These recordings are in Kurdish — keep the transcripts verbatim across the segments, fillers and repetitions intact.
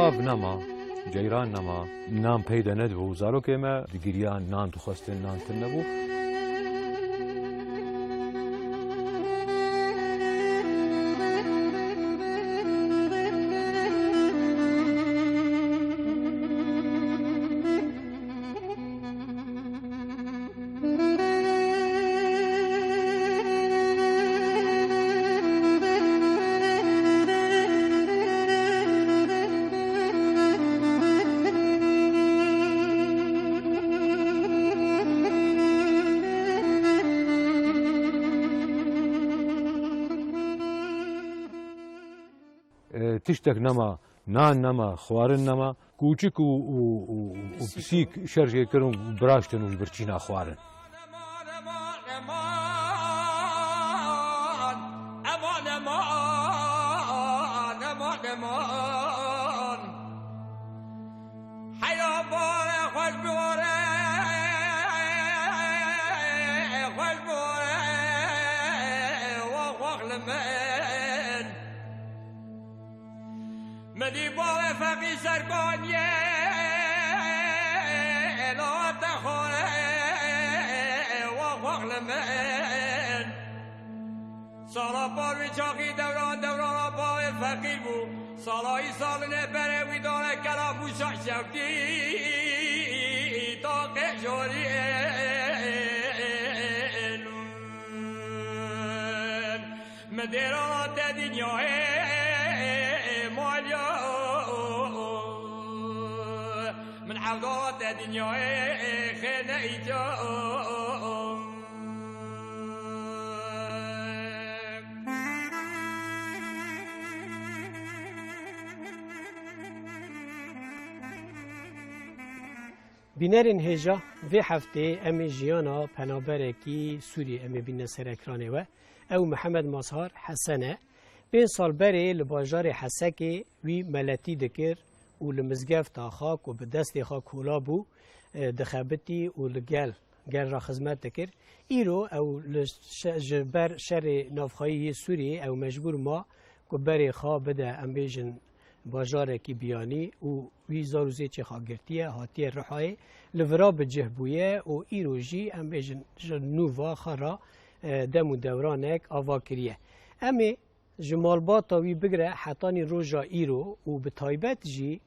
Ev nema, ceyran nema, nan peyde nedibû. Zarokê me digiriya, nan dixwestin, nan tune nebû. E, tiştek nema, nan nema, xwarin nema. Kûçik û, û, û, û pisîk şer jê kirin û biraştin û ji birçîna xwarin. Heyra bare, xweş bore, xweş bore, wa xwex li min. Min dî bavê feqî serkaniye, late xore, wa xwex li min. Sala par wî çaxî dewran dewrana bavê feqîr bû. Sala îsal li nêberê wî dane kela Mûsa Şewkî, taqê jorî. Min dêra te dinyayê maliya, min evdara te dinyayê xêne îca. Bînerên hêja, vê heftê em ê jiyana penaberekî Sûriyê em ê bîne ser ekranê we. Ew Mihemed Mazhar Hesen e. Pênc sal berê li bajarê Hesekê wî meletî dikir û li mizgefta xwe ku bi destê xwe kola bû, e, dixebitî û li gel, gel re xizmet dikir. Îro ew li şe-, ji ber şerê navxweyî yê Sûriyê ew mecbûr ma ku berê xwe bide, em bêjin, bajarekî biyanî û wî zar û zêçê xwe girtiye, hatiye Rihayê, li vira bi cih bûye û îro jî, em bêjin, ji nû va xwe re, e, dem û dewranek ava kiriye. Em ê ji malbata wî bigire hetanî roja îro û bi taybet jî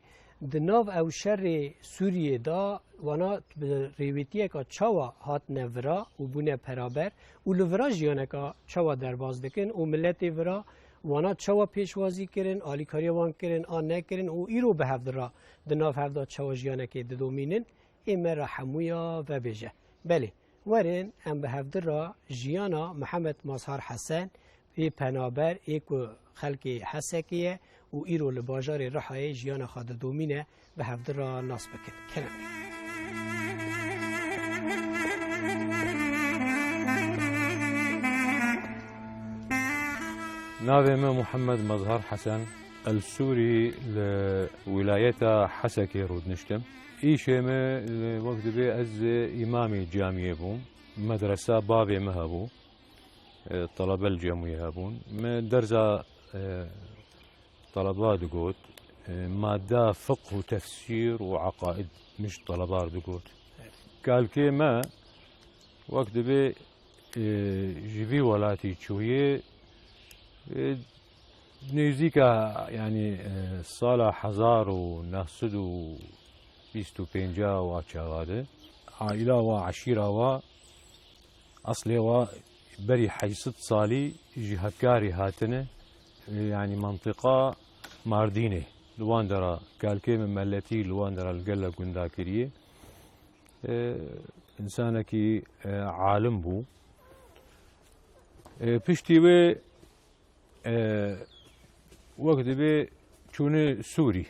di nav ew şerê Sûriyê de wana bi rêwîtiyeka çawa hatine vira û bûne peraber û li vira jiyaneka çawa derbas dikin û miletê vira wana çawa pêşwazî kirin, alîkariya wan kirin an nekirin û îro bi hevdi re di nav hevda çawa jiyanekê didomînin, ê me re hemûya vebêje. Belê, werin em bi hevdi re jiyana Mihemed Mazhar Hesen, ê penaber, ê ku xelkê Hesekê ye û îro li bajarê Rihayê jiyana xwe didomîne, bi hevdi re nas bikin. Kerem. Navê me Muhammed Mazhar Hesen, el Sûrî, li wîlayeta Hesekê rûdiniştim. Îşê me, li, wek dibê ez îmamê camiyê bûm. Medresa bavê me hebû. E, telebe li cem wî hebûn. Me derza, e, teleba digot, e, madda fiqh û tefsîr û eqaid min ji teleba re digot. Kalkê me wek dibê, e, ji vî welatî çûyê, e, nêzîka, yanî, e, sala hezar û neh sed û bîst û pênc wa çaxa de, aîla wa, eşîra wa, eslê wa berî heyşt sed salî ji Hekarê hatine, e, yanî mentiqa Mardînê. Li wan dera kalkê min meletî, li wan dera li gel re gunda kiriye. E, însanekî, e, alim bû. E, piştî wê, e, wek dibê çûne Sûrî.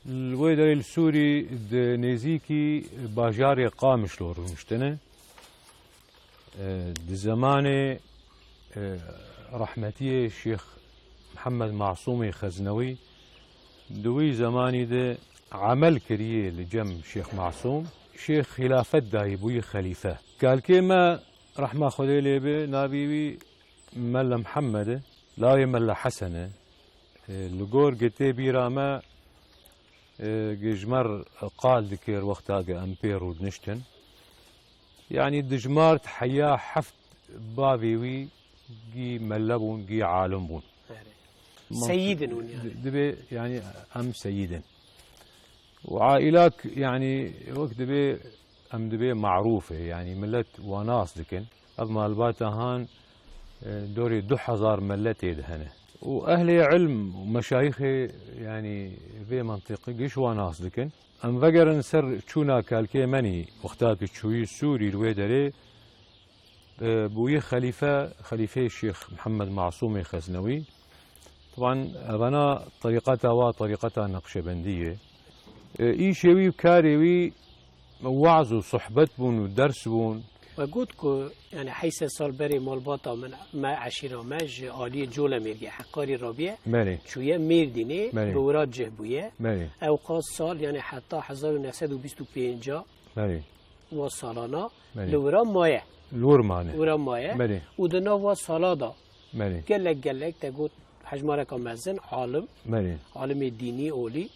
Li wê derê li Sûrî di nêzîkî bajarê Qamişlo rûniştine. E, di zemanê, e, rehmetiyê Şêx Mihemed Masûmê Xeznewî, di wî zemanî de emel kiriye li cem Şêx Masûm. Şêx xîlafet dayî, bûyî xelîfe. Kalkê me, rehma Xwedê lê be, navê wî Mele Mihemed e, lawê Mele Hesen e. E, li gor gi tê bîra me, e, gi ji me r-, qal dikir wexta gi em pê rûdiniştin. Yanî dijmart heya heft bavê wî gî melle bûn, gî alim bûn. Erê. Seyîd in hûn yani. Di-, dibê, yanî em seyîd in. Û aîlak, yanî wek dibê, em dibê marûf e, yanî millet wa nas dikin. Ev malbata han, e, dorê du hezar milletê de hene. Û ehlê ilm û meşayixê, yanî vê mentiqî giş wa nas dikin. Em vegerin ser çûna kalkê menî, wexta ki çûyî Sûrî li wê derê, e, bûyî xelîfe, xelîfeyê Şêx Mihemed Masûmê Xeznewî. Tiban evana terîqeta wa, terîqeta Neqşebendî ye. E, îşê wî û karê wî weaz û sohbet bûn û ders bûn. We got ku, yani, heyşt sed sal berê malbata min, me, eşîra me ji aliyê Colemêrgê Heqarî rabiye. Belê. Çûye Mêrdînê, Belê. Bi wira cih bûye. Belê. Ew qas sal, yani, heta hezar û neh sed û bîst û pênc, Belê. Wa salana, Belê. Li wira maye. Li wir mane. Wira maye. Belê. Û di nav wa sala da Belê. Gelek gelek te got hejmareka mezin alim, Belê. Alimê dînî olî,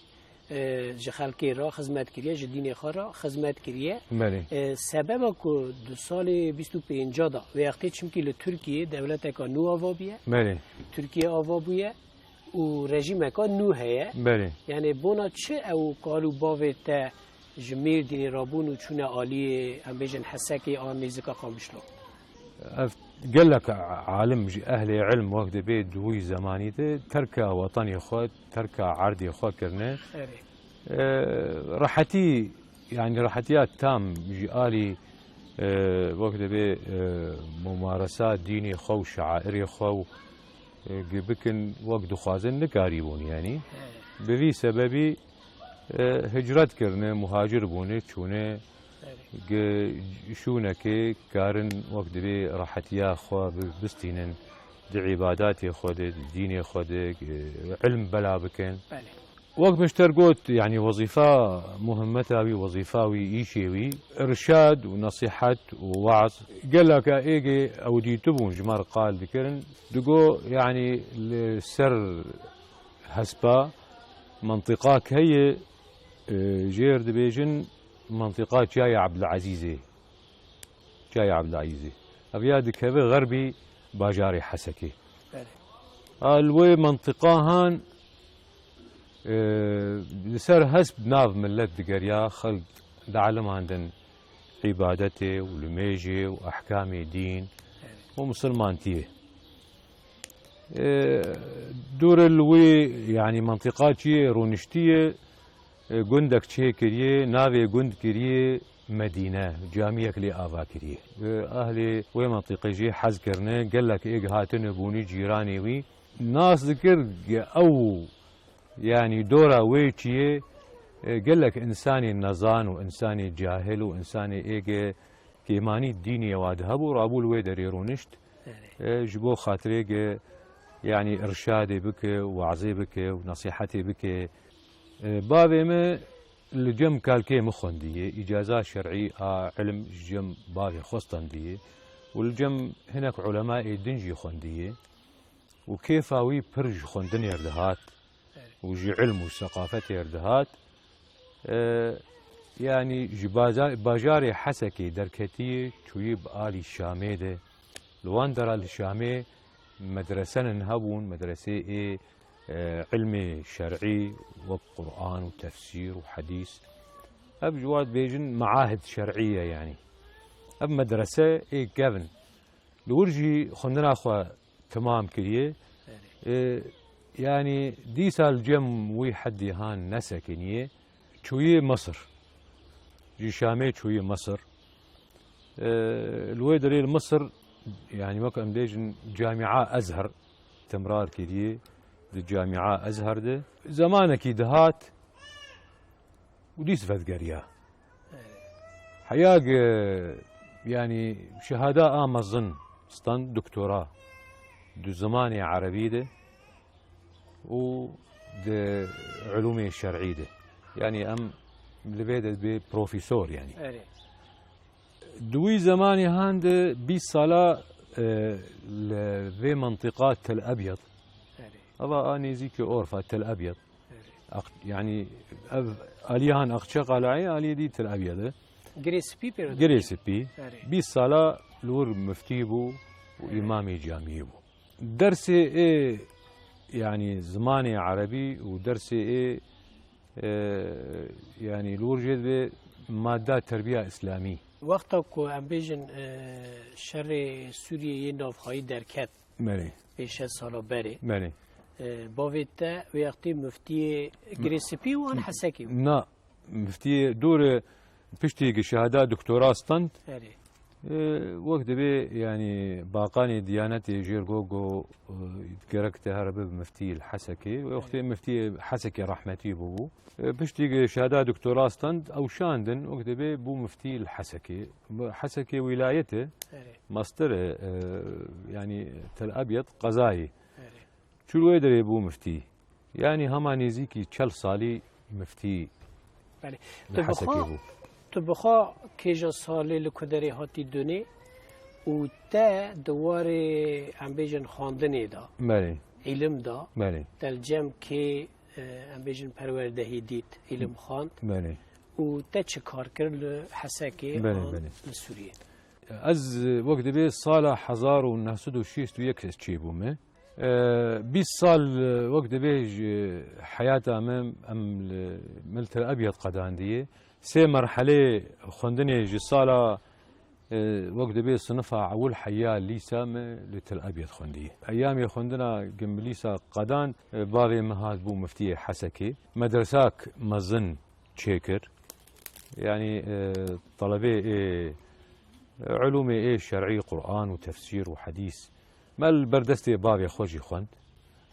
e, ji xelkê re xizmet kiriye, ji dînê xwe re xizmet kiriye. Belê. E, sebeba ku di salê bîst û pênc da wê wextê çimkî li Tirkiyê dewleteka nû ava bûye. Belê. Tirkiye ava bûye û rejîmeka nû heye. Belê. Yani bona çi ew kal û bavê te ji Mêrdînê rabûn û çûne aliyê, em bêjin, Hesekê an nêzika Qamişlo? Ev gelek alim ji ehlê ilm wek dibê di wî zemanî de terka wetanê xwe, terka erdê xwe kirine. Erê. E, rehetî, yani rehetiya tam ji alî, e, wek dibê, e, mumaresa dînê xwe û şairê xwe û, e, gi bikin wek dixwazin nikarîbûn yani. He. Bi vî sebebî, e, hicret kirine, muhacir bûne, çûne Erê. Gi şûnekê karin wek dibê rehetiya xwe bi-, bistînin di îbadatê xwe de, di dînê xwe de, gi ilm bela bikin. Belê. Wek min ji te re got, yani wezîfa muhimmeta wî, wezîfa wî, îşê wî, irşad û nesîhet û weaz. Geleka êgê ew dîtibûn ji me re qal dikirin. Digo, yani li ser hespa, mentiqak heye, e, jêr dibêjin mentiqa Çiyayê Ebdilezîzê. Çiyayê Ebdilezîzê. Ev ya dikeve xerbî bajarê Hesekê. Belê. A, li wê mentiqa han, e, li ser hesp nav millet digeriya, xelk dialimandin îbadetê û limêjê û ehkamê dîn û misilmantiyê. E, dûre li wê, yani mentiqa çiyê rûniştiye, e, gundek çêkiriye, navê gund kiriye Medîne, camiyek lê ava kiriye. E, ehlê wê mentiqê jê hez kirine, gelek êg hatine bûnî cîranê wî. Nas dikir ge ew, yani dora wê çiyê, e, gelek insanê nezan û insanê cahil û insanê êge kêmanî dînê wa de hebû, rabû li wê derê rûnişt. Erê. E, ji bo xatirê ge, yani, irşadê bike, wazê bike û nesîhetê bike. E, bavê me li cem kalkê min xwendiye, îcaza şer'î a ilm ji cem bavê xwe stendiye û li cem hinek ulemayê din jî xwendiye û kêfa wî pir ji xwendinê re dihat. Erê. Û ji ilm û seqafetê re dihat. E, yani ji baza-, bajarê Hesekê derketiyê çûyî bi alî Şamê de. Li wan dera li Şamê medresenin hebûn, medresê ê, e, ilmê şer'î wek Quran û tefsîr û hedîs. Ev ji wan dibêjin meahid şer'î ye yani. Ev medrese ê kevin. Li wir jî xwendina xwe temam kiriye. Erê. E, yani dîsa li cem wî heddê han nesekiniye. Çûyê Misir. Ji Şamê çûyê Misir. E, li wê derê li Misir, yani wek em bêjin Camia Ezher timrar kiriye. Di Camia Ezher de. Zemanekî dihat, û dîs vedgeriya. Heya ge, yani şehada a mezin stand, doktora di zimanê erebî de û di ulûmê şer'î de. Yani em li vê de bê profesor yani. Erê. Di wî zemanê han de bîst sala, e, li vê mentiqa Tel Ebyad. Erê. Ava a nêzîkî Orfa, Tel Abyad. Erê. Aq-, yanî ev aliyê han Aqçe Qalaê, aliyê dî Tel Abyad e. Girê spî pê re Girê dikî. Spî. Erê. Bîst sala li wir miftî bû û Erê. Îmamê camiyê bû. Dersê ê, yanî zimanê erebî û dersê ê, e, yanî li wir jê dibe madda terbiya îslamî. Wexta ku em bêjin, e, şerê Sûriyê yê navxayî derket, Belê. Pêşet sala berê. Belê. E, bavê te wê wextê muftiyê Girê Spî û an Hesekê bû? Na, muftiyê dûr e, piştî ki şehada doktora stand. Erê. E, wek dibê, yanî, baqanê Diyanetê jêr go, go, e, gerek te here bibe muftî li Hesekê. Wê wextê muftiyê Hesekê rehmetî bûbû. E, piştî ki şehada doktora stand, ew şandin, wek dibê bû muftî li Hesekê. Hesekê wîlayet e, Erê. Mastir e, e, yanî Tel Abyad qezayê. Erê. Çû wê derê bû miftî. Yanî hema nêzîkî çel salî miftî Belê. li Tu bi Hesekê xwe, bû. Tu bi xwe kêja salê li ku derê hatî dunê û te di warê, em bêjin, xwendinê de, Belê. Îlim de, Belê. Te li cem kê, e, em bêjin, perwerdehî dît, îlim xwend Belê. Û te çi kar kir li Hesekê Belê, an belê. Li Sûriyê? Ez, e, wek dibê sala hezar û neh sed û şêst û yek ez çêbûme. E, bîst sal, e, wek dibê ji heyata me, em li, me li Tel Abyad qedandiye. Sê merhelê xwendinê ji sala, e, wek dibê sinifa ewil heya lîsa me li Tel Abyad xwendiye. Eyamê xwendina gim lîsa qedand, e, bavê min hat bû miftiyê Hesekê. Medresak mezin çêkir. Yanî, e, telebê ê, e, ulûmê ê şer'î, Qur'an û tefsîr û hedîs. Me li ber destê bavê xwe jî xwend.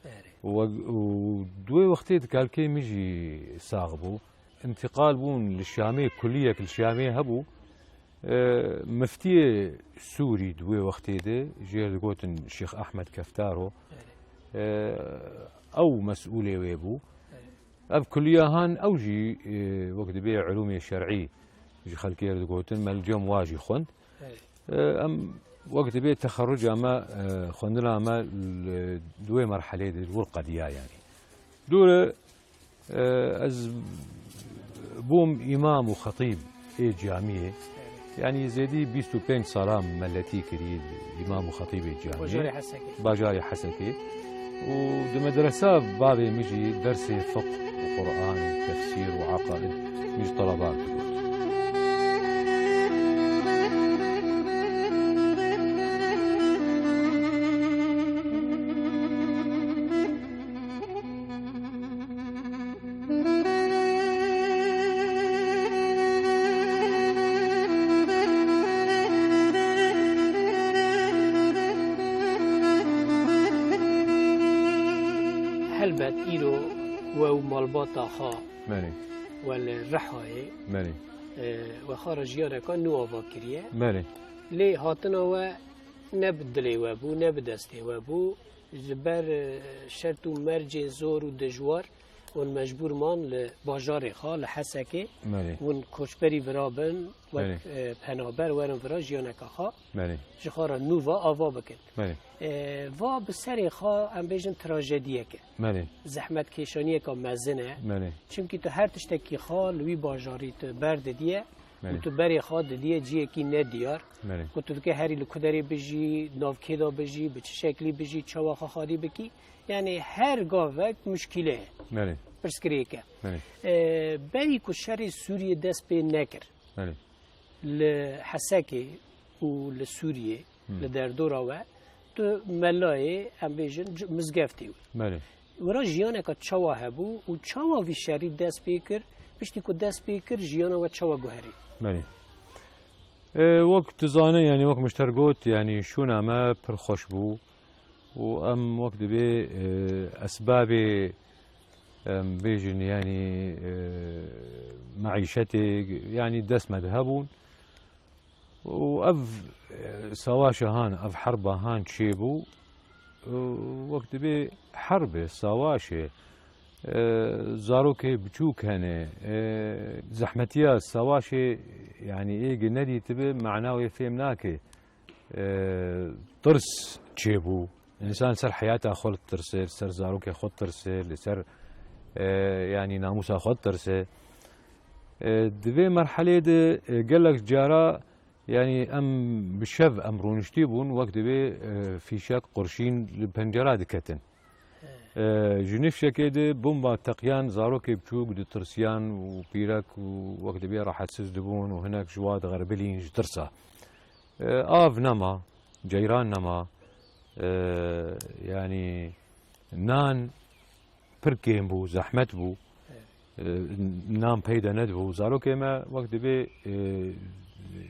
Erê. Û, û di wê wextê de kalkê min jî sax bû. Întîqal bûn li Şamê, kuliyek li Şamê hebû. E, miftiyê Sûrî di wê wextê de jê re digotin Şêx Ehmed Keftaro. Erê. E, ew mesûlê wê bû. Erê. Ev kuliya han ew jî, e, wek dibê ulûmê şer'î ji xelkê re digotin, me li cem wa jî xwend. Erê. E, em wek dibê texerruca me, e, xwendina me li, di wê merhelê de li wir qediya yanî. Dûre, e, ez bûm îmam û xetîb ê camiyê. Yanî zêdî bîst û pênc salan meletî kirî îmam û xetîbê camiyê. Bajarê Hesekê. Bajarê Hesekê. Û di medresa bavê min jî dersê fiqh û Qur'an û tefsîr û eqaid min ji teleba re digot. Helbet îro we û malbata xwe Belê. we li Rihayê, Belê. e, we xwe re jiyaneka nû ava kiriye. Belê. Lê hatina we ne bi dilê we bû, ne bi destê we bû. Ji ber, e, şert û mercên zor û dijwar, hûn mecbûr man li bajarê xwe, li Hesekê, Belê. Hûn koçberî vira bin, wek, Belê. e, penaber werin vira jiyaneka xwe. Belê. Ji xwe re nû va ava bikin. Belê. E, va bi serê xwe, em bêjin, trajediyek e. Belê. Zehmetkêşaniyeka mezin e. Belê. Çimkî tu her tiştekî xwe li wî bajarî tu berdidiye. Belê. Û tu berê xwe didiye ciyekî nediyar. Belê. Ku tu dike herî li ku derê bijî, nav kê de bijî, bi çi şeklî bijî, çawa xwe xwedî bikî. Yanî her gavek muşkîle ye. Belê. Pirsgirêk e. Belê. E, berî ku şerê Sûriyê dest pê nekir. Belê. Li Hesekê û li Sûriyê, Hı. li derdora we, tu melayê, em bêjin, c-, mizgeftê wî. Belê. Wira jiyaneka çawa hebû û çawa vî şerî dest pê kir, piştî ku dest pê kir, jiyana we çawa guherî? Belê. E, wek tu zane, yanî wek min ji te re got, yanî şûna me pir xweş bû û em wek dibê, e, esbabê, em bêjin, yanî, e, meîşetê, yanî dest me de hebûn. Û ev, e, savaşa han, ev herba han çêbû, e, wek dibê herb e, savaş e, e, zarokê biçûk hene, e, zehmetiya savaşê, yanî ê gi nedîtibe, mana wê fêm nake. E, tirs çêbû. Însan li ser heyata xwe ditirse, li ser zarokê xwe ditirse, li ser, e, yanî namûsa xwe ditirse. E, di vê merhelê de, e, gelek cara, yanî em bi şev em rûniştî bûn, wek divê, e, fîşek, qurşîn li pencera diketin. E, ji nifşekê de bomba teqiyan, zarokê biçûk ditirsiyan û pîrek û wek divê rehetsiz dibûn û hinek ji wa dixerbilîn ji tirsa. E, av nema, ceyran nema, e, yanî nan pir kêm bû, zehmet bû. E, nan peyde nedibû. Zarokê me wek divê, e,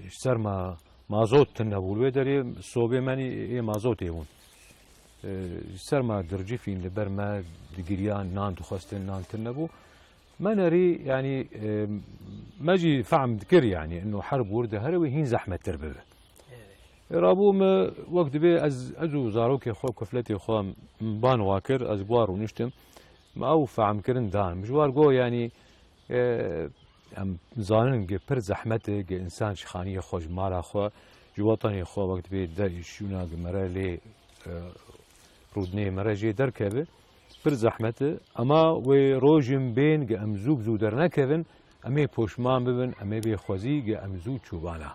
ji ser me mazot tune bû. Li wê derê sobê me nî ê mazotê bûn. E, ji ser me dircifîn li ber me digiriyan, nan dixwestin, nan tune bû. Me nerî, yanî, e, me jî fehm dikir, yanî, ino herb wir de here wê hîn zehmettir bibe. Rabû me wek divê ez, ez û zarokê xwe, kufletê xwe em ban wa kir, ez bi wa rûniştim. Me ew fehm kirin dan. Min ji war got, yanî, e, em zanin ge pir zehmet e, ge însan ji xaniyê xwe, ji mala xwe, ji wetanê xwe wek divê de şûna ge mere lê, e, rûdinê mere jê derkeve. Pir zehmet e. Ema wê rojên bên ge em zû bi zû dernekevin, em ê poşman bibin, em ê bê xwezî ge em zû çûbana.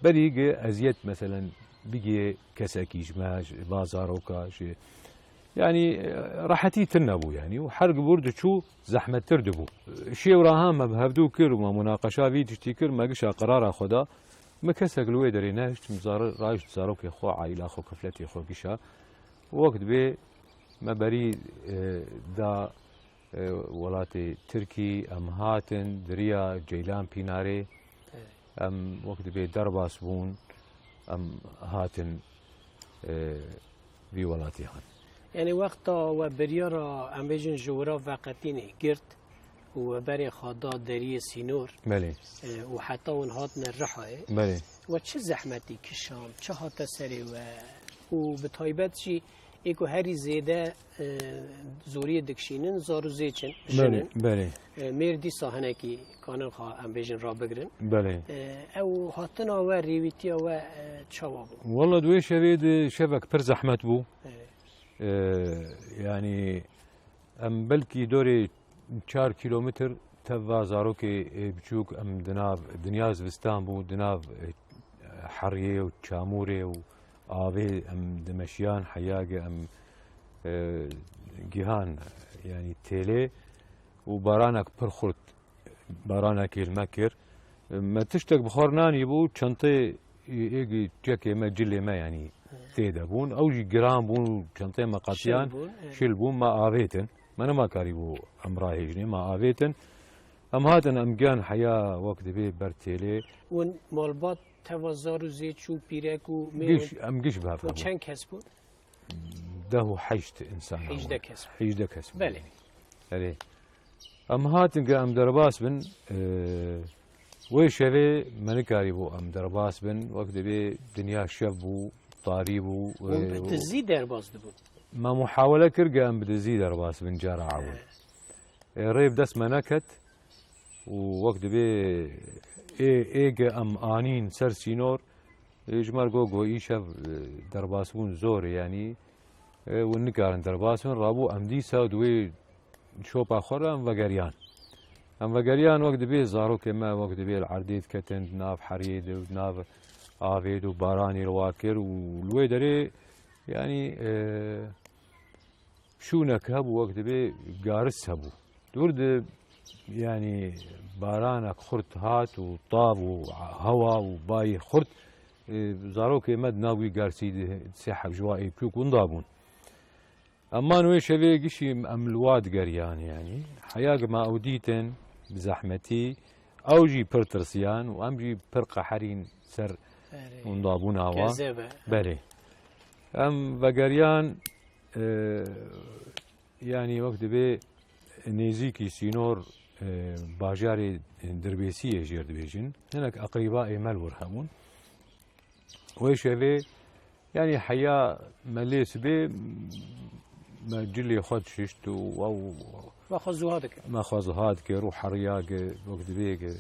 Berî ge eziyet, meselen, bigê kesekî ji me, ji ba zaroka, ji, yanî, e, rehetî tune bû, yanî, û her gibûr diçû zehmettir dibû. Şêwra ha me bi hevdû kir û me munaqeşa vî tiştî kir, me gişa qerara xwe da, me kesek li wê derê nehişt, min zar-, rahişt zarokê xwe, aîla xwe, kifletê xwe gişa. Wek dibê me berî, e, da, e, welatê Tirkî, em hatin di riya Ceylan Pînarê. Evet. Em wek dibê derbas bûn, em hatin, e, vî welatê han. Yanî wexta we biryara, em bêjin, ji wira veqetînê girt û we berê xwe da deriyê sînor, Belê. e, û heta hûn hatine Rihayê, Belê. we çi zehmetî kişand, çi hate serê we û bi taybet jî ê ku herî zêde, e, zoriyê dikişînin, zar û zêç in, jin Belê, in. belê. E, mêr dîsa hinekî kanin xwe, em bêjin, rabigirin. Belê. E, ew hatina we, rêwîtiya we, e, çawa bû? Walla di wê şevê de şevek pir zehmet bû. Evet. E, yanî em belkî dorê çar kîlometr tev va zarokê, e, biçûk em di nav dinya zivistan bû, di nav, e, heriyê û çamûrê û avê em dimeşiyan, heya ge em, e, gihan, yanî têlê û baranek pir xurt, baranekê li me kir. Me tiştek bi xwe nanî bû, çentê ê, ê çekê me, cilê me, yanî tê de bûn. Ew jî giran bûn, çentê me qetiyan, Şil bûn, evet. şil bûn, me avêtin. Me nema karî bû em rahêjinê, me avêtin. Em hatin, em giyan heya wek dibê ber têlê. Hûn malbat teva zar û zêç û pîrek û mêr Giş, û em giş bi hev û hebûn. çend kes bûn? Deh û heşt însan hebûn. Hêjdeh kes bûn. Hêjdeh kes bûn. Belê. Erê. Em hatin ke em derbas bin, e, wê şevê me nikarîbû em derbas bin. Wek dibê dinya şev bû, tarî bû, Hûn e, bi dizî derbas dibûn? Me muhawele kir ke em bi dizî derbas bin cara ewil. E, rê bi dest me neket û wek dibê ê, ê ke em anîn ser sînor, ê ji me re got, got, îşev, e, derbasbûn zor e, yanî, e, hûn nikarin derbas bin. Rabû em dîsa di wê şopa xwe re em vegeriyan. Em vegeriyan, wek dibê zarokê me, wek dibê li erdê diketin, di nav heriyê de û di nav avê de û baranê li wa kir û li wê derê, yanî, e, şûnek hebû, wek dibê garis hebû. Dûr di, yanî, baranek xurt hat û tav û hewa û bayê xurt, e, zarokê me di nav wî garsî de sê heb ji wa ê biçûk winda bûn. Em man wê şevê gişî em li wa digeriyan, yanî. Heya ke me ew dîtin, bi zehmetî, ew jî pir tirsiyan û em jî pir qeherîn ser Erê. windabûna wa. Kezebe. Belê. Em vegeriyan, e, yanî wek dibê nêzîkî sînor, e, bajarê Dirbêsiyê jêr dibêjin. Hinek eqrîba ê me li wir hebûn. Wê şevê, yanî heya me lê sibê me cilê xwe dişişt û ew Me xwe zuha dikir. me xwe ziha dikir û heriya ge wek dibê ge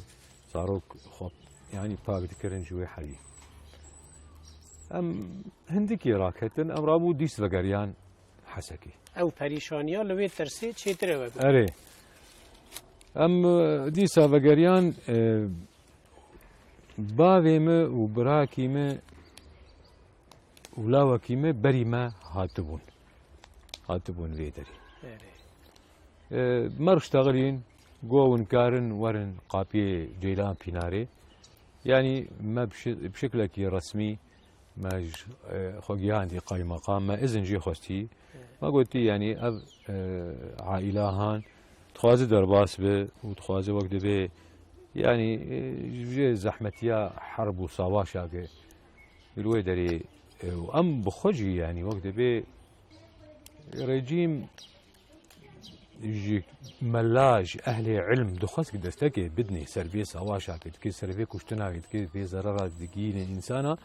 zarok xwe, yanî, pak dikirin ji wê herî. Em hindikî raketin, em rabû dîs vegeriyan Hesekî. Ew perîşaniya li wê tirsê çêtir e we got. Erê. Em, e, dîsa vegeriyan, e, bavê min û birakî min û lawekî min berî me hatibûn. Hatibûn vê derê. Erê. E, me riştexilîn, go hûn karin werin qapiyê Ceylan Pînarê. Yanî me bi şi-, bi şiklekî resmî me ji, e, xwe gihandî qaymeqam, me izin jê xwestî. Me gotî, yanî ev, e, aîla han dixwaze derbas be û dixwaze wek dibê, yanî, e, ji vê zehmetiya herb û savaşa ke li wê derê, e, û em bi xwe jî, yanî wek dibê rejîm ji mela, ji ehlê ilm dixwest ki destekê bidinê ser vê savaşa ke dike, ser vê kuştina ke dike, vê zerera digihîne însana,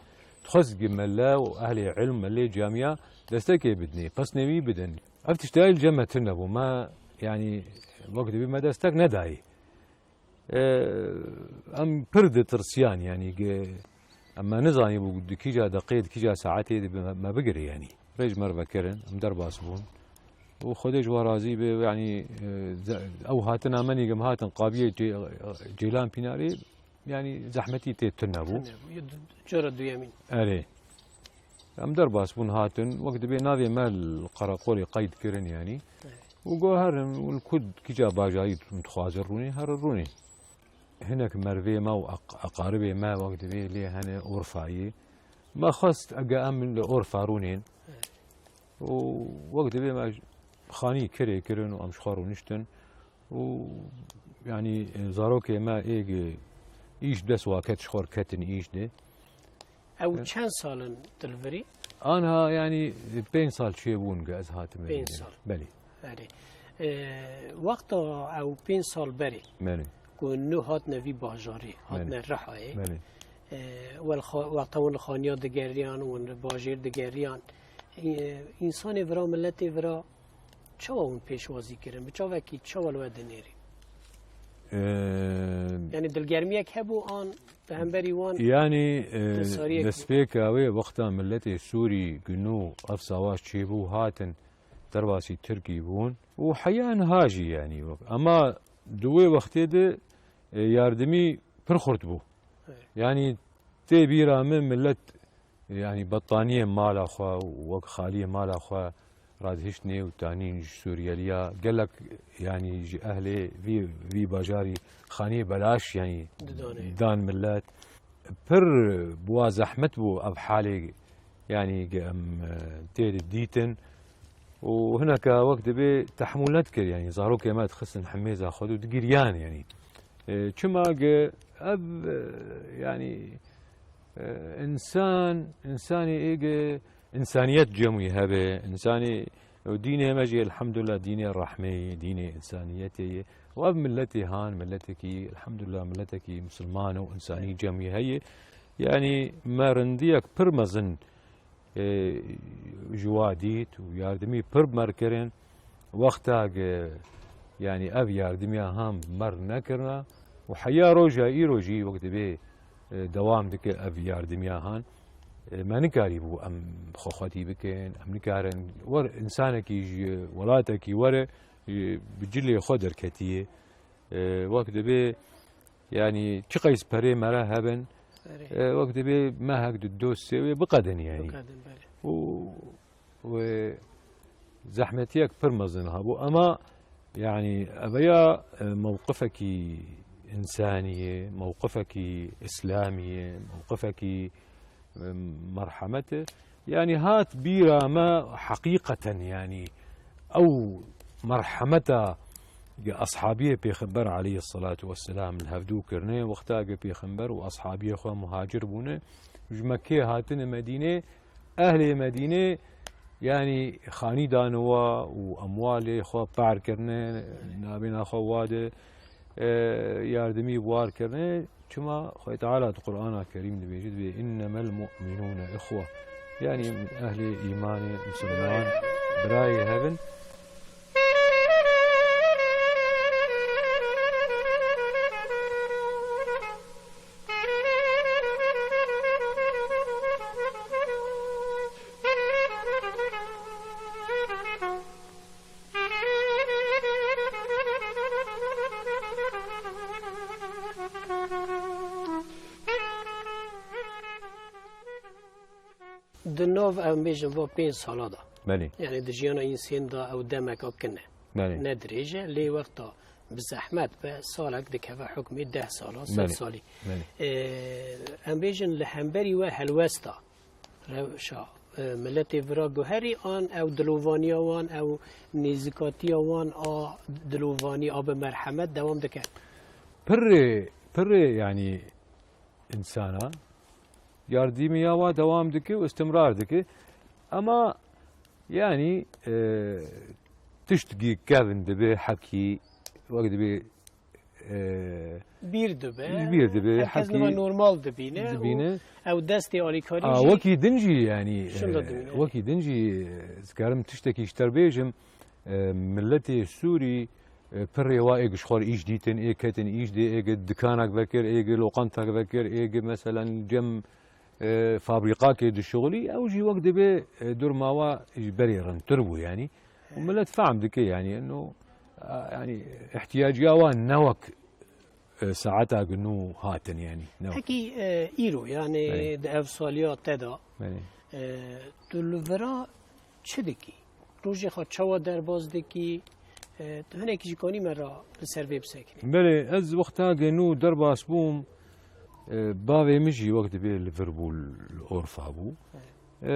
dixwest ki mela û ehlê ilm, melê camiya destekê bidinê, pesnê wî bidin. Ev tiştayî li cem me tune bû. Me, yanî, wek dibê me destek nedayî. E, em pir ditirsiyan, yanî, ge-, em me nizanîbû di kîja deqê, di kîja saetê de me, me bigire, yanî. Rê ji me re vekirin, em derbas bûn. Û Xwedê ji we razî be, yanî, e, ze-, ew hatina me nîgim hatin qabiyê Cê-, Ceylan Pînarê, yanî, zehmetî tê tune bû. Tune bû. Yê du-, cara duyemîn. Erê. Em derbas bûn hatin, wek dibê navê me li qereqolê qeyd kirin, yanî. Evet. Û got herin, û li ku kîca bajarî dixwazin rûnê, herin rûnê. Hinek merivê me û aq-, aqaribê me wek dibê lê hene Orfayê. Me xwest ege em li Orfa rûnên. Evet. Û wek dibê me xanî kirê kirin û em ji xwe rûniştin. Û, yanî, zarokê me ê ge îş dest wa ket, ji xwe ketin îş de. Ew çend sal in tu li virî? Anha, yanî, pênc sal çêbûn ge ez hatime Pênc vî sal. Belê. Erê. E, wexta ew pênc sal berê Belê. Ku nû hatine vî bajarê, hatine Belê. Rihayê. Belê. E, wel xa-, wexta hûn li xaniya digeriyan, hûn li bajêr digeriyan, e, însanê vira, miletê vira, çawa hûn pêşwazî kirin? Bi çavekî çawa li we dinêrî? Ee, Yanî dilgermiyek hebû an bi hemberî wan Yanî, e, tirsariyek destpêka wê wexta miletê Sûrî gunû ev savaş çêbû hatin derbasî Tirkî bûn û heya niha jî yanî wek. Ema di wê wextê de, e, yardimî pir xurt bû. Evet. Yanî tê bîra min milet Yanî betaniyê mala xwe û wek xaliyê mala xwe radihiştinê û tanîn ji Sûriyeliya gelek, yanî ji ehlê vî, vî bajarî xaniyê belaş, yanî Didanê. Dan milet. Pir bi wa zehmet bû ev halê, yanî ge em, e, tê de dîtin û hineka wek dibê tehmûl nedikir, yanî zarokê me dixistin hemêza xwe û digiriyan, yanî. E, çima ge ev, e, yanî, E, însan, însanî êge însaniyet cem wî hebe, însanî, û dînê me jî elhamdulillah dînê rehmê ye, dînê însaniyetê ye. Û ev miletê han, miletekî, elhamdulillah miletekî misilman û însanî cem wî heye. Yanî me rindiyek pir mezin e, ji wa dît û yardimî pir bi me re kirin. Wexta ge, yanî ev yardimiya han bi me re nekirina û heya roja îro jî wek dibê, e, dewam dike ev yardimiya han. E, me nikarîbû em xwexwetî bikin, em nikarin wer-, însanekî ji welatekî were, e, bi cilê xwe derketiye. E, wek dibê, yanî çi qeys perê me re hebin, Erê. e, wek dibê mehek di dostê wê biqedin, yanî. Biqedin, belê. Û wê zehmetiyek pir mezin hebû. Ema, yanî, eveya, e, mewqifekî însanî ye, mewqifekî îslamî ye, mewqifekî merhemetê. Yanî hat bîra me heqîqeten, yanî ew merhemeta ge eshabiyê Pêxember aleyhisselatu vesselam li hevdû kirine, wexta ge Pêxember û eshabiyê xwe muhacir bûne, ji Mekkê hatine Medînê, ehlê Medînê, yanî xanî dane wa û emwalê xwe par kirine, navêna xwe wa de, e, yardimî bi war kirine. Çima Xwedê Teala di Qur'ana Kerîm dibêje, dibê, "Innemel mu'minûne ihwe." Yanî ehlê îmanê, misilman, birayê hev in. Di nav, em bêjin, va pênc sala de. Belê. Yani di jiyana însên de ew demeka kin e. Belê. Ne dirêj e, lê wexta bi zehmet be salek dikeve hukmê deh sala, sed Belê. salî. Belê. Ee, em bêjin li hemberî we helwesta rewşa, e, miletê vira guherî an ew dilovaniya wan, ew nêzîkatiya wan a dilovanî, a bi merhemet dewam dike? Pirrê, pirrê yani insana yardîmiya wa dewam dike û istimrar dike. Ama yani, e, tiştgî kevin dibe hekî, wek dibe, e, Bîr dibe, bîr dibe, her kes hekî niha normal dibîne û dibîne. Ew destê alîkarî A, jî wekî din jî yani, şunda e, dibîne. Wekî din jî, e, ez karim tiştekî ji te bêjim, e, miletê Sûrî, e, pirrê wa êg ji xwe îş dîtin, ê ketin îş dê, êg dikanak vekir, êg loqantak vekir, êg meselen cem, e, fabrîqakê dişixulî, ew jî wek dibe, e, durma wa ji berê rintir bû yani. Û milet fehm dike yani, eno, a, yani ihtiyaciya wan ne wek, e, saeta ku nû hatin yani. Ne wek. Pekî, e, îro yani Belê. di ev saliya te de, Belê. e, tu li vira çi dikî? Rojê xwe çawa derbas dikî? E, tu hinekî ji kanî me re li ser vê bisekînî. Belê, ez wexta ge nû derbas bûm, e, bavê min jî wek dibê li vir bû, li Orfa bû. E,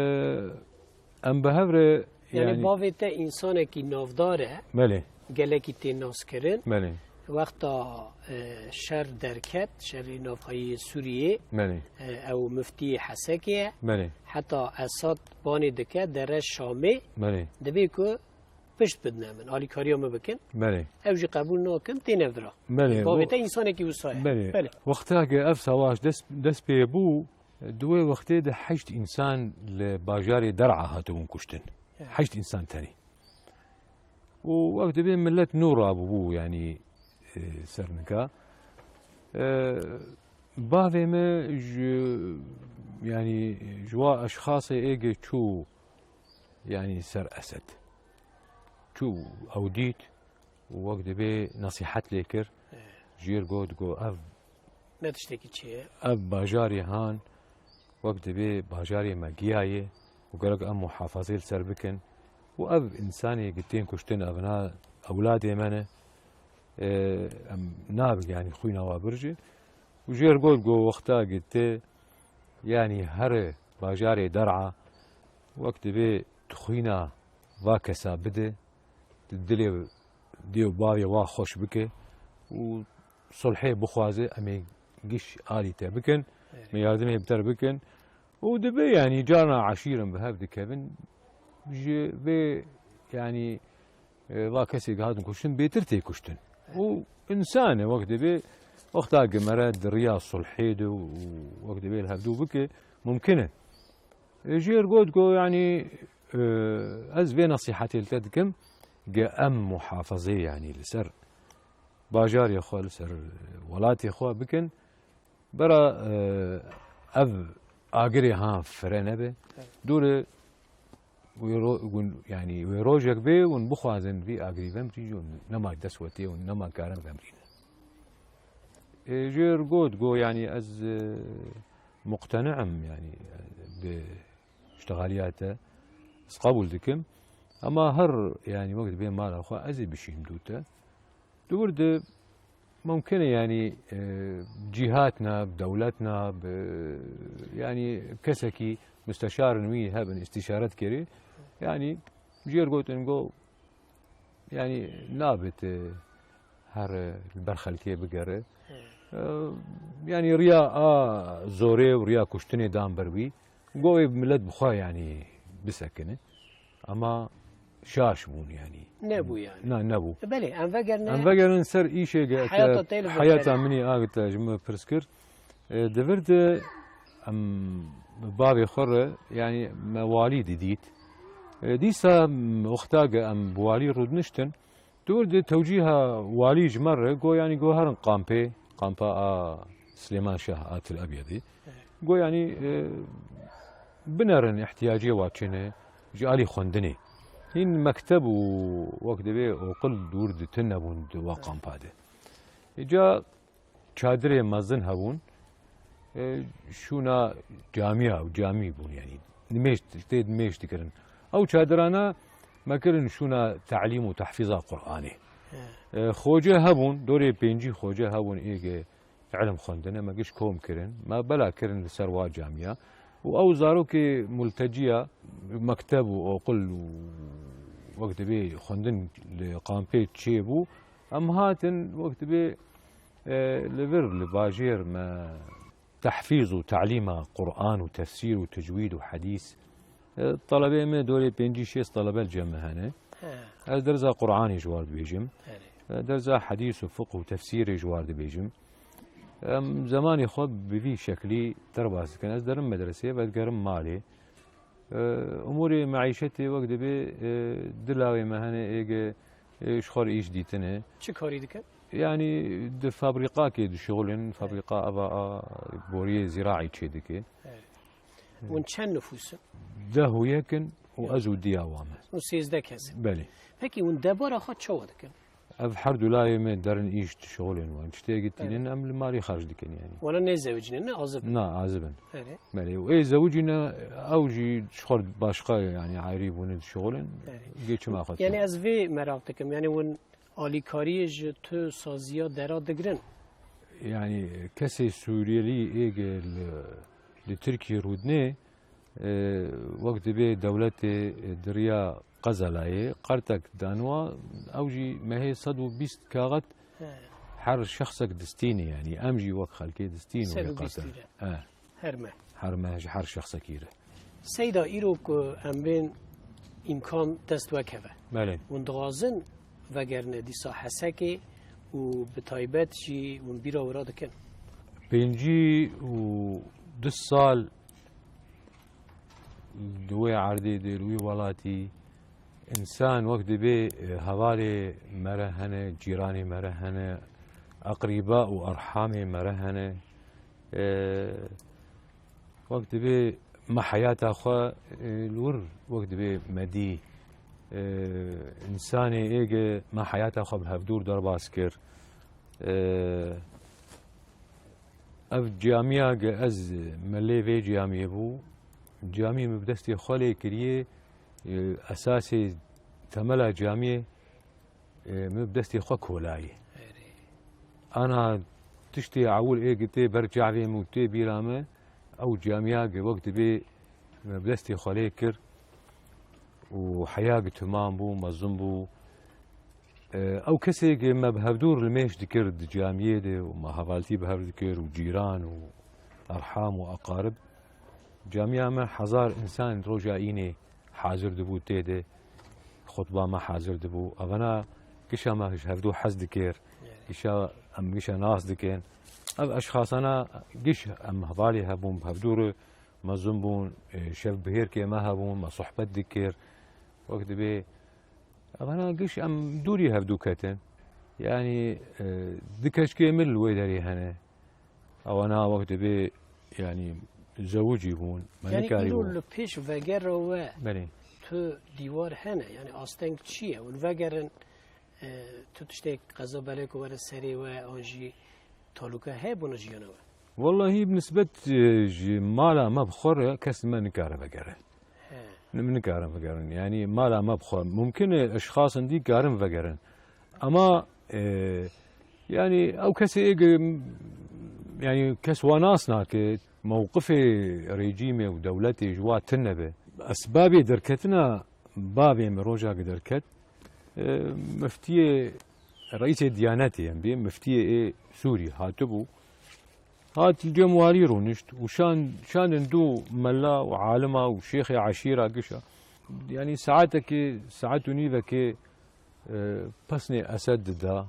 em bi hev re Yani yani bavê te însanekî navdar e, Belê. gelekî tê naskirin. Belê. Wexta, e, şer derket, şerê navxweyî Sûriyê, Belê. e, ew miftiyê Hesekê ye. Belê. Heta Esad banê dike, dere Şamê. Belê. Dibê ku pişt bidine min, alîkariya min bikin. Belê. Ew jî qebûl nakin, têne vira. Belê, Bavê o te însanekî wisa ye. Belê. Belê. Wexta ke ev savaş dest, dest pê bû, di wê wextê de heşt însan li bajarê Der'a hatibûn kuştin. Evet. Heşt însan tenê. Û wek dibê milet nû rabûbû, yanî, e, ser nika. E, bavê me ji, yanî, ji wa eşxasê êgê çû, yanî, ser Esed. Çû ew dît û wek dibê nesîhet lê kir. Jêr got, got, ev Ne tiştekî çi ye? Ev bajarê han wek dibê bajarê me giya ye û gerek em muhafazê li ser bikin û ev însanê ki tên kuştin, evna ewladê me ne. E, em nabik, yanî xwîna wa birji. Û jêr got, got, wexta ki tê, yanî here bajarê Der'a, wek dibê tu xwîna va kesa bide, tu dilê dê û bavê wa xweş bike û sulhê bixwaze, em ê giş alî te bikin, Evet. me yardimê bi te re bikin. Û dibe, yanî, carna eşîrin bi hev dikevin, ji vê, yanî, e, va kesê ki hatin kuştin, bêtir tê kuştin. Û însan e, wek dibê, wexta ki mere di riya sulhê de û wek dibê li hevdû bike, mumkin e. E, jêr got, got, yanî, e, ez vê nesîhetê li te dikim, ge em muhafazê, yanî, li ser bajarê xwe, li ser welatê xwe bikin. Bera, e, ev agirê han fire nebe. Evet. Dûre wê ro-, hûn, yanî, wê rojek bê, hûn bixwazin vî agirî vemrîn, hûn nema dest we tê, hûn nema karin vemrîn. E, jêr got, got, yanî, ez, e, muqteni'im, yanî, e, bi iştixaliya te, ez qebûl dikim. Ema her, yanî, wek dibê mala xwe, ez ê bişînim dû te. Di wir de mumkin e, yanî, e, cîhatna, bi dewletna, bi, yanî, kesekî musteşarên wî hebin, îstîşaret kerê. Yanî, jêr gotin, go, yanî, nabit, e, her, e, li ber xelkê bigere. E, yanî, riya a zorê û riya kuştinê dan ber wî. Go wê milet bi xwe, yanî, bisekine. Ama şaş bûn, yanî. Nebû, yanî. Na, nebû. E, belê, em vegerine Em vegerin ser îşê ge te, heyata te li vir heyata hene. Min ê a ge te ji min pirs kir. E, di vir de em bavê xwe re, yanî, me walî didît. E, dîsa, m, wexta ge em bi walî rûdiniştin, Dûr di tewcîha walî ji me re got, yanî, got herin kampê, kampa a Silêman Şah a Til Ebyedî. Got, yanî, e, binerin, ihtiyacê wa çi ne, ji alî xwendinê. Hîn mekteb û wek divê oqil dûr di tune bûn di wa kampa de. Îca çadirê mezin hebûn, e, şûna camiya û camî bûn, yanî. Nimêj, tê nimêj dikirin. Ew çadirana me kirin şûna telîm û tehfîza Qur'anê. He. E, xoce hebûn, dorê pêncî xoce hebûn êgê ilim xwendine, me giş kom kirin. Me bela kirin li ser wa camiya. Û ew zarokê multeciya mekteb û oqil û wek dibê xwendin li kampê çêbû. Em hatin wek dibê, e, li vir, li bajêr me tehfîz û telîma Qur'an û tefsîr û tecwîd û hedîs. E, telebeyê me dorê pêncî şêst telebe li cem me hene. He. Ez derza Qur'anê ji war dibêjim. Erê. E, derza hedîs û fiqh û tefsîrê ji war dibêjim. Em zemanê xwe bi vî şeklî derbas dikin. Ez derim medreseyê ve digerim malê. E, umûrê meîşetê wek dibê, e, di lawê me hene êge, e, ji xwe re îş dîtine. Çi karî dikin? Yanî di fabrîqakê dişixulin, fabrîqa eva a boriyê zîraî çêdike. Evet. Hûn çend nifûs in? Deh û yek in û ez û diya wa me. Hûn sêzdeh kes in. Belê. Pekî hûn debara xwe çawa dikin? Ev her du layê me derin îş dişixulin wan. Tiştê êgê tînin em li malê xerc dikin yanî. Wana nêzewicîne ne azib in? Na, azib in. Erê. Belê. Û ê zewicîne ew jî ji xwe başqa yanî ayrî bûne dişixulin. Erê. Geçima xwe dikin. Yanî ez vê meraq dikim. Yanî hûn alîkariyê ji tu saziya dera digirin? Yanî kesê Sûriyelî êge li, li Tirkiyê rûdinê, e, wek dibê dewletê, e, di riya Qezelayê qertek danwa, ew jî mehê sed û bîst kaxet He. her şexsek distînê, yanî em jî wek xelkê distîn wê Sed û bîst qertek. Lîre. He. Her meh. Her meh ji her şexsekî re. Seyda, îro ku em bên îmkan dest we keve. Belê. Hûn dixwazin vegerine dîsa Hesekê û bi taybet jî hûn bîra wira dikin? Pêncî û du sal di wê erdê de, li wî welatî, însan wek dibê, e, hevalê me re hene, cîranê me re hene, eqrîba û erhamê me re hene. E, wek dibê me heyata xwe, e, li wir wek dibê me dî. E, însanê êge me heyata xwe bi hevdûr derbas kir. E, ev camiya ge ez melê vê camiyê bû, camiyê min bi destê xwe lê kiriye, e, esasê temela camiyê, e, min bi destê xwe kolayê. Ana tiştê ewil ê gi tê ber çavê min û tê bîra min, ew camiya gi wek dibê me bi destê xwe lê kir û heya gi timam bû, mezin bû. E, ew kesê gi me bi hevdûr li mêj dikir di camiyê de û me hevaltî bi hev dikir û cîran û erham û eqarib, camiya me hezar însan roja înê hazir dibû tê de, xutba me hazir dibû. Evana gişa me ji hevdû hez dikir, gişa em gişa nas dikin. Ev eşxasana giş em hevalê hebûn, bi hevdû re mezin bûn, e, şev bihêrkê me hebûn, me sohbet dikir. Wek dibê, evana giş em dûrî hevdû ketin. Yanî, e, du keçikê min li wê derê hene. Ewana wek dibê, yanî, zewicî bûn. Me Yanî nikarî îro bûn. Li pêş vegera we Belê. Tu dîwar hene, yanî asteng çi ye? Hûn vegerin, e, tu tiştek qeza belê ku were serê we, an jî taluke heye bona jiyana we? Wellahî, bi nisbet, e, ji mala me bi xwe re kes me nikare vegere. He. Min nikarin vegerin. Yanî mala me bi xwe. Mumkin e eşxasên dî karin vegerin. Ama, e, yanî ew kesê ê ge-, yanî kes wa nas nake, mewqifê rejîmê û dewletê ji wa tune be. Esbabê derketina bavê min roja ge derket, e, miftiyê, reîsê Diyanetê em bê, miftiyê ê Sûrî hatibû. Hat li cem walî rûnişt û şan-, şandin du mela û alima û şêxê eşîra gişa. Yanî saetekê, saet û nîvekê, e, pesnê Esed dida.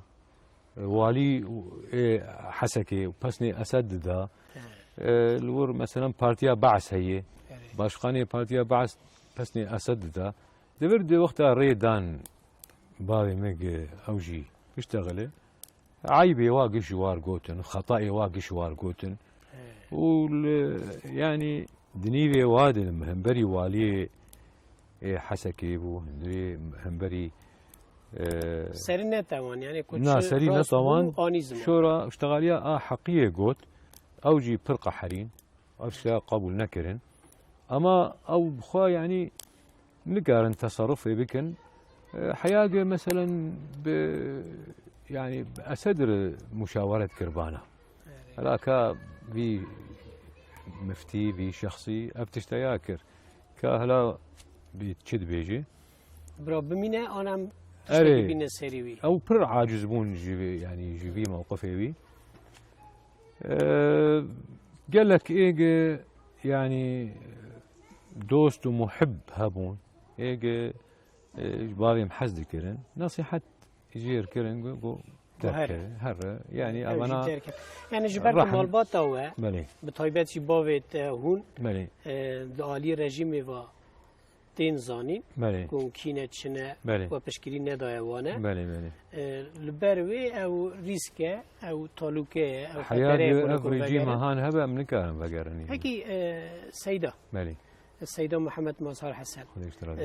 E, walî û ê Hesekê pesnê Esed dida. E, li wir, meselen, partiya Be's heye. Başkanê partiya Be's pesnê Esed dida. Di vir di wexta rê dan bavê me ge ew jî biştexile. Eybê wa giş ji war gotin, xetayê wa giş ji war gotin. He. Û li, yanî di nîvê wa de hemberî waliyê, ê, Hesekê bû, hemberî, hemberî, e, Serî netewan, yanî ku na, çi serî rast netewan, bû, anî ziman. Şora îştexaliya a Heqiyê got, ew jî pir qeherîn, ev tişta qebûl nekirin. Ama ew bi xwe, yanî, nikarin teserrufê bikin. E, heyagê, meselen, bi, yanî, bi Esed re muşaweret kir bana. Hela ka vî miftî, vî şexsî ev tişteya kir. Ka hela bî çi dibêjî? Bira bimîne, an em tiştekî Erê, bîne serî wî. Ew pir aciz bûn ji vî, yanî ji vî mewqifê wî. E, gelek êge, yanî, dost û muhib hebûn. Êge, e, ji bavê min hez dikirin. Nesîhet jêr kirin, got, got, Got, "Terke, here." Here. Yanî, Ew jî evana terke. Yanî, ji ber ku rehm- malbata we, Belê. Bi taybet jî bavê te hûn, Belê. E, di alî rejîmê ve tên zanîn, Belê. Ku hûn kî ne, çi ne, Belê. We piştgirî nedaye wane. Belê, belê. E, li ber wê ew rîsk e, ew talûke ye, ew Heya xetere ye, ku ev ku rejîm vegere. Han hebe, em nikarin vegerin. Pekî, e, Seyda. Belê. Seyda Mihemed Mazhar Hesen. Xwedê ji te razî be.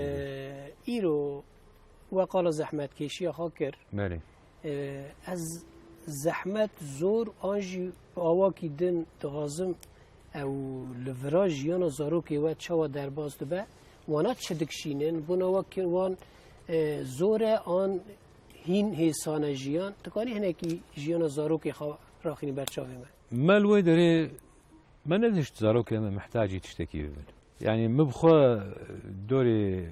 E, îro we qala zehmetkêşiya xwe kir. Belê. E, ez zehmet, zor an jî bi awakî din dixwazim ew li vira jiyana zarokê we çawa derbas dibe, wana çi dikişînin, bona we ki-, wan, e, zor e an hîn hêsan e jiyan, dikanî hinekî jiyana zarokê xwe raxînî ber çavê me? Me li wê derê, me nedihişt zarokê me mihtacî tiştekî bibin. Yanî min bi xwe dorê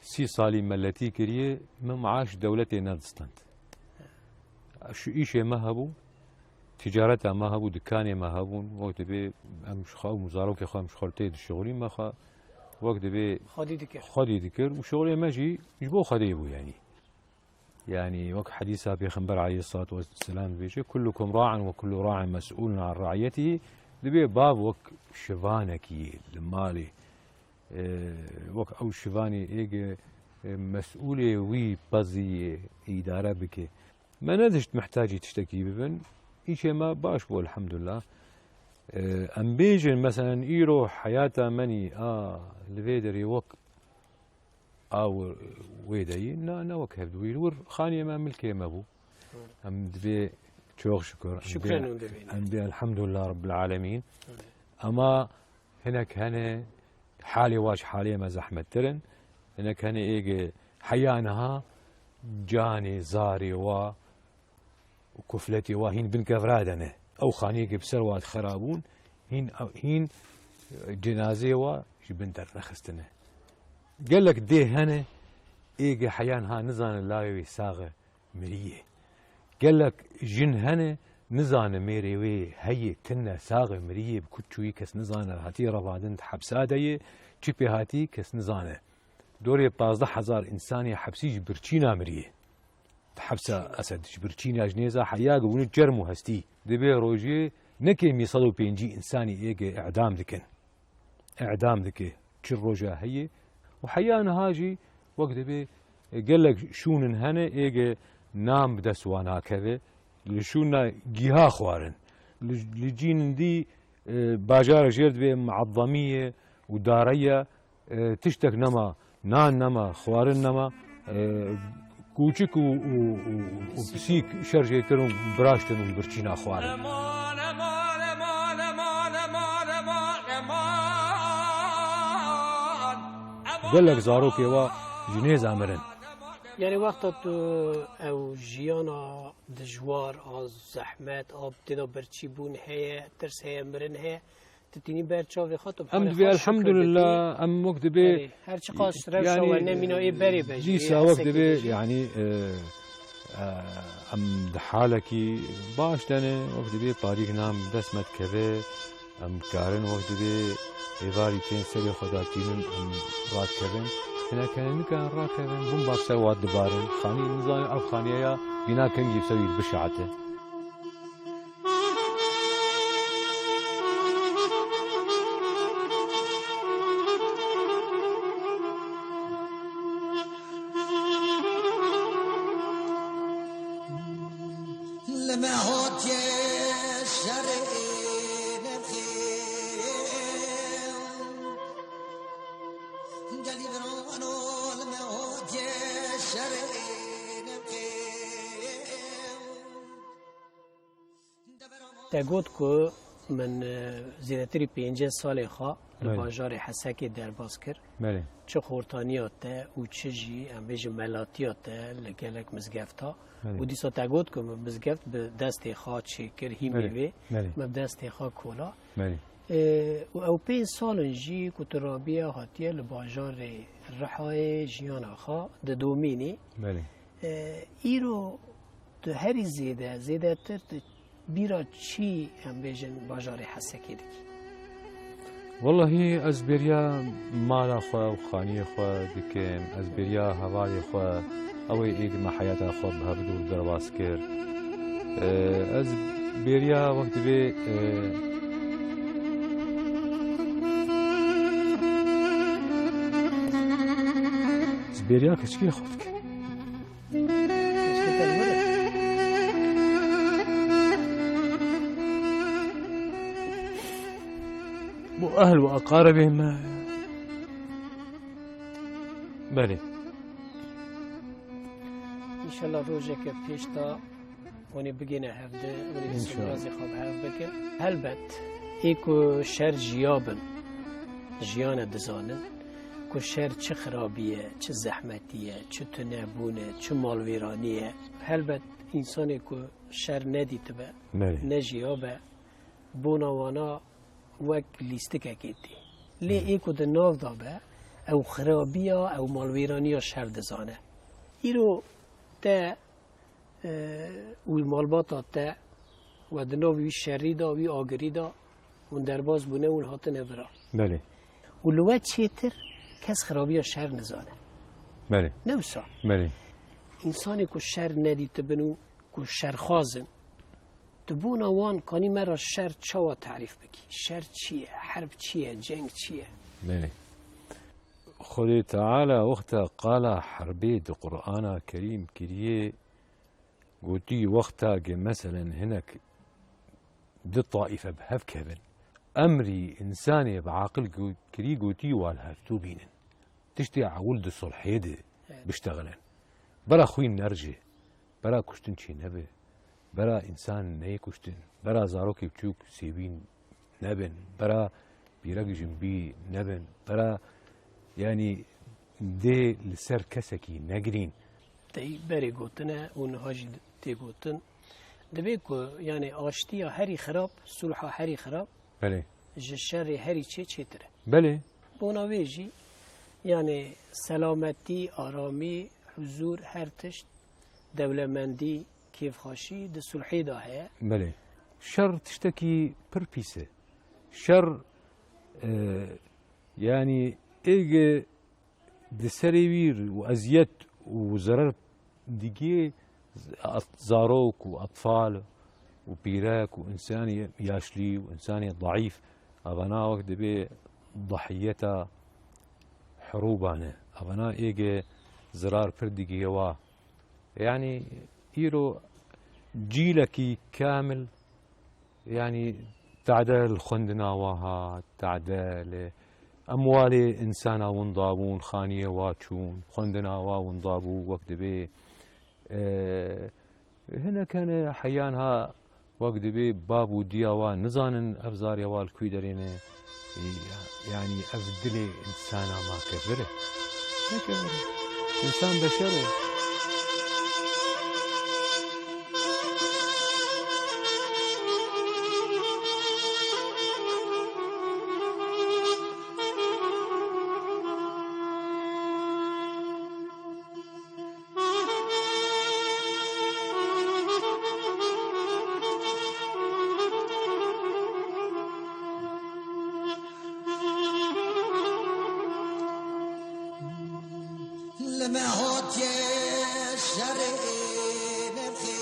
sî salî meletî kiriye, min maaş dewletê nedistend. Şu îşê me hebû, ticareta me hebû, dikanê me hebûn, wek dibê em ji xwe û zarokê xwe em ji xwe li tê dişixulîn, me xwe wek dibê Xwedî dikir. Xwedî dikir û şixulê me jî ji bo Xwedê bû, yanî. Yanî, wek hedîsa Pêxember aleyhissalatu vesselam dibêje, "Kullukum ra'in ve kullu ra'in mes'ulun an ra'iyetihî." Dibê bav wek şivanekî li malê, e, wek ew şivanê êge, e, mes'ulê wî pezî îdare bike. Me nedişt mihtacî tiştekî bibin. Îşê me baş bû, elhamdulillah. E, em bêjin, meselen, îro heyata menî a li vê derê wek a wir-, wê de yî, na, ne wek hevdû yî. Wir xaniyê me milkê me bû. Em dibê çok şükür. Em Şükren dibê, û dibê. Em dibê elhamdulillah Rabbil alemin. Evet. Ama hinek hene halê wa ji halê me zehmettir in. Hinek hene êge heya niha canê zarê wa û kufletê wa hîn bin kevra de ne. Ew xaniyê ku bi ser wa dixerabûn, hîn, hîn cenazeyê wa ji bin dernexistine. Gelek dê hene, êge heya niha nizane lawê wê sax e, mirî ye. Gelek jin hene, nizane mêrê wê heye, tune, sax e, mirî ye, bi kut çûyî kes nizane, hatiye revadin di hepsa de ye, çi pê hatî kes nizane. Dorê pazdeh hezar însanê hepsî ji birçîna mirî ye. Di hepsa Esed ji birçîna ji nêza heya gibûne çerm û hestî. Dibê rojê nekê mî sed û pêncî însanî êge îdam dikin. Îdam dike. Çil roja heye. Û heya niha jî wek dibê, e, gelek şûnin hene êge nan bi dest wan nakeve. Li şûna gîha xwarin. Li, li cînin dî, e, bajara jêr dibê muezzemî ye û dare ye. E, tiştek nema, nan nema, xwarin nema, e, kûçik û, û, û, û pisîk şerjê kirin û biraştin û birçîna xwarin. Gelek zarokê wa ji nêza mirin. Yanî wexta tu ew jiyana dijwar, a zehmet, a têda birçîbûn heye, tirs heye, mirin heye, Tu tînî ber çavê xwe, tu bi Em xalê dibê xwe şikir elhamdulillah, dikî. Em wek dibê, Erê, her çiqas rewşa yanî, we nemîna ê berê be jî, dîsa ê wek hesekê dibê, be jî. Yanî, e, e, em di halekî baş de ne, wek dibê tarîk nam dest me dikeve, em karin wek dibê êvarî tên serê xwe datînin, em radikevin. Hinek hene nikarin rakevin, bin bak ser wat dibarin. Xanî nizane ev xaniyeya bîna kengî ser wî bişe'ete. Te got ku Min, e, zêdetirî pêncî salê xwe li Belê. bajarê Hesekê derbas kir. Belê. Çi xortaniya te û çi jî, em bêjin, melatiya te li gelek mizgefta. Belê. Û dîsa te got ku min mizgeft bi destê xwe çêkir, hîmê Belê. vê, Belê. min bi destê xwe kola. Belê. E, û ew pênc sal in jî ku tu rabiye hatiye li bajarê Rihayê jiyana xwe didomînî. Belê. E, îro tu herî zêde, zêdetir tu bîra çi, em bêjin, bajarê Hesekê dikî? Wellahî ez bêriya mala xwe û xaniyê xwe dikim, ez bêriya hevalê xwe, ew ê êdî me heyata xwe bi hev dûr derbas kir. E, ez bêriya wek divê, e, ez bêriya keçikê xwe dikim. Bu ehl ve aqaribê me. Belê. Înşallah rojeke pêş de hûn ê bigihine hevdî, hûn ê Înşallah. Sînrazê xwe bi hev bikin. Helbet, ê ku şer jiya bin, jiyane dizanin, ku şer çi xirabî ye, çi zehmetî ye, çi tunebûn e, çi malwêranî ye. Helbet, însanê ku şer nedîtibe, Belê. nejiyabe, bona wana wek lîstikekê tê. Lê Belê. ê ku di nav de be, ew xirabiya, ew malwêraniya şer dizane. Îro te e, û malbata te we di nav wî şerî de, wî agirî de hûn derbas bûne, hûn hatine vira. Belê. Û li we çêtir kes xirabiya şer nizane. Belê. Ne wisa? Belê. Însanê ku şer nedîtibin û ku şerxwaz in, di bona wan kanî me re şer çawa tarîf bikî? Şer çi ye? Herb çi ye? Ceng çi ye? Belê. Xwedê Teala wexta qala herbê di Qur'ana Kerîm kiriye, Gotî, wexta ke meselen hinek di taîfe bi hev kevin, emrî însanê bi aqil go-, kirî, gotî, wa li hevdû bînin. Tiştê ewil di sulhê de Evet. biştexilin. Bera xwîn nerjê, bera kuştin çê nebe, bera însan neyê kuştin, bera zarokê biçûk sêwîn nebin, bera pîrek jinbî nebin, bera, yanî, dê li ser kesekî negirîn. Tey berê gotine û niha jî tê gotin. Divê ku, yanî, aştiya herî xirab, sulha herî xirab Belê. ji şerê herî çê çêtir e. Belê. Bona wê jî, yanî, selametî, aramî, huzûr, her tişt, dewlemendî, kêfxweşî di sulhê de heye. Belê. Şer tiştekî pir pîs e. Şer, e, yanî êge di serê wî û eziyet û zerer digê at-, zarok û atfal û pîrek û însanê yaşlî û însanê daîf, evana wek dibê dahiyeta herûban e. Evana êge zerar pir digê wa. Yanî îro cîlekî kamil, yanî tade li xwendina wa hat, tade li emwalê însana winda bûn, xaniyê wa çûn, xwendina wa winda bû, wek dibê, e, hinek hene heyan ha Wek dibê bab û diya wa nizanin ev zarê wa li kwî derê ne. Ya-, yanî ev dilê însana ma kevir e. Ne kevir e. Însan beşer e. Li me hatiye şerê nexê.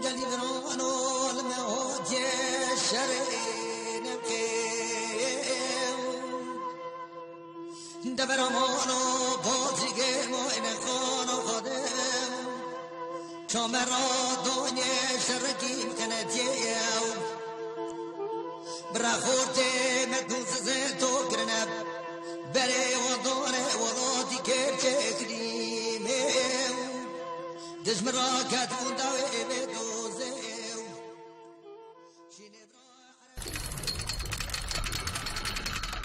Delî virano li me hatiye şerê nexê. Devera mano bacîgê moyne xana xwedê. Çamera donye şerekî kenetiye yew. Bira xortê me dûzizê to kirine. Berê wadane welatî kêrçê kirîmê. Dijmira ket